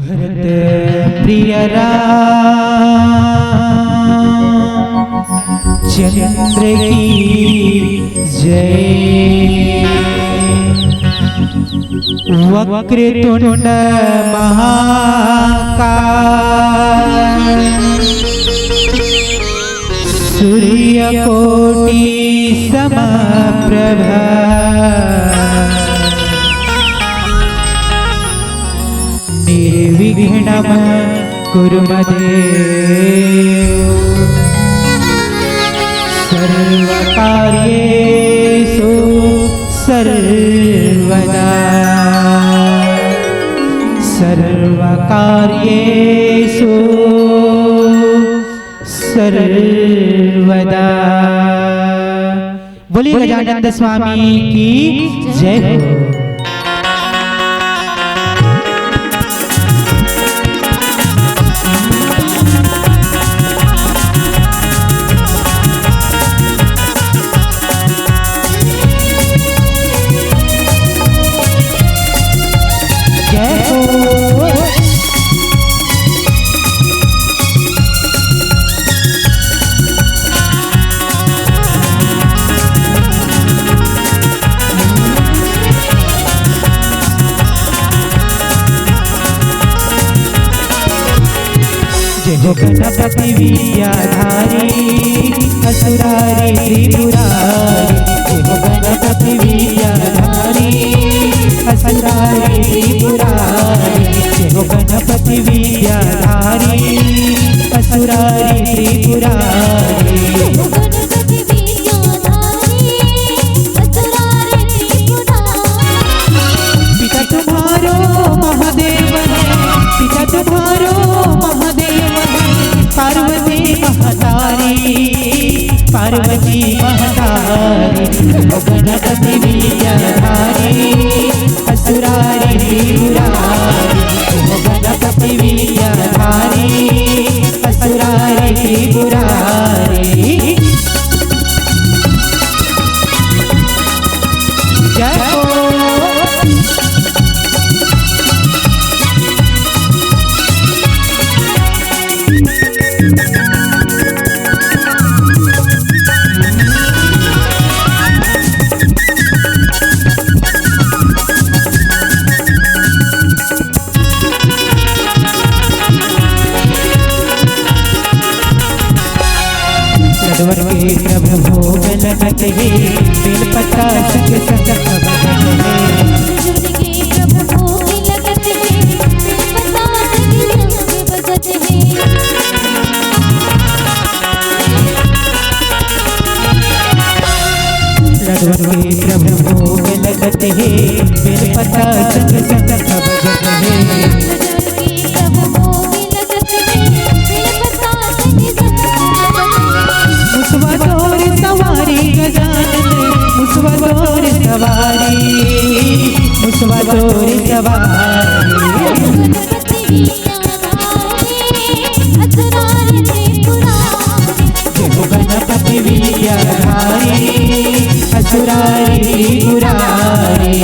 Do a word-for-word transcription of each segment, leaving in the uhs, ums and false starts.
भरत प्रिय राम चंद्र की जय। वक्रतुंड महाकाय सूर्यकोटि समप्रभ निर्विघ्नं कुरु मदेव सर्वकार्येषु सर्वदा सर्वकार्येषु सर्वदा। बोलिए गजानंद स्वामी की जय हो। जय हो। जय हो गणपति विद्याधारी असुरारी त्रिपुरारी। जय हो गणपति विद्याधारी असुरारी त्रिपुरारी। जय हो गणपति विद्याधारी असुरारी त्रिपुरारी। पिता तुम्हारो महादेव है, पिता तुम्हारो महादेव है, पार्वती महतारी, पार्वती महतारी। जय हो गणपति विद्याधारी असुरारी त्रिपुरारी। जय हो गणपति विद्याधारी असुरारी त्रिपुरारी। जय हो। लड्डुअन के प्रभु भोग लगत हे, बेलपत्ता संग संग सब बजत हे। लड्डुअन के प्रभु भोग लगत हे, बेलपत्ता संग संग बजत हे। लड्डुअन के प्रभु भोग लगत हे, बेलपत्ता संग संग सब बजत हे। मुसवा तोर सवारी गजानन, मुसवा तोर सवारी, मुसवा तोर सवारी। जय हो गणपति विद्याधारी असुरारी त्रिपुरारी।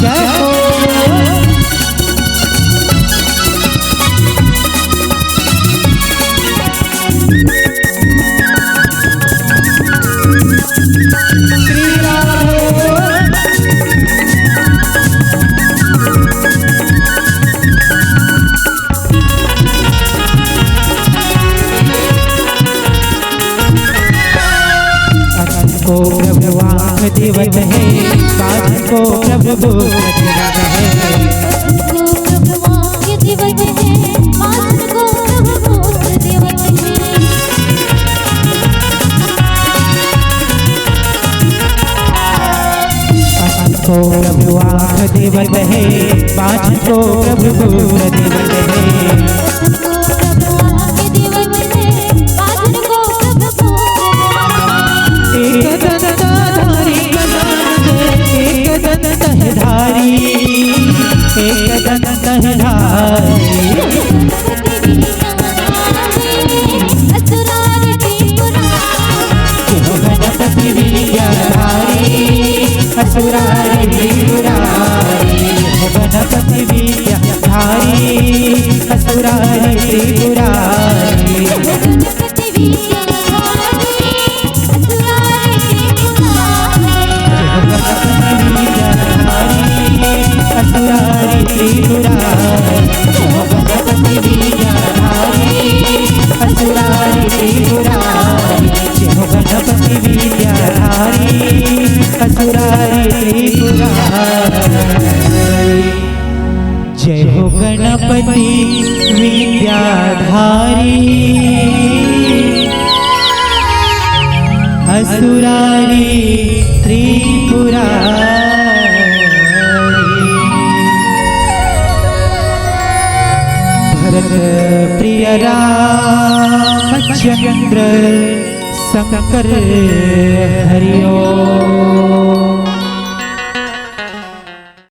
जय हो। श्री राधे। अनंत को प्रभु आँख देवत है, बाझ को प्रभु भोग देवत है। अनंत को प्रभु आँख देवत है, बाझ को प्रभु भोग देवत है। अनंत को प्रभु आँख देवत है, बाझ को प्रभु भोग देवत है। एक दंतधारी गजानन, एक दंतधारी, एक दंतधारी। गणपति विद्याधारी असुरारी त्रिपुरारी। असुरारी त्रिपुरारी। असुरारी त्रिपुरारी। असुरारी त्रिपुरारी। जय हो गणपति विद्याधारी। असुरारी त्रिपुरारी। जय हो गणपति विद्याधारी। असुरारी त्रिपुरारी। भरत प्रिय रामचंद्र शंकर हरि ओम।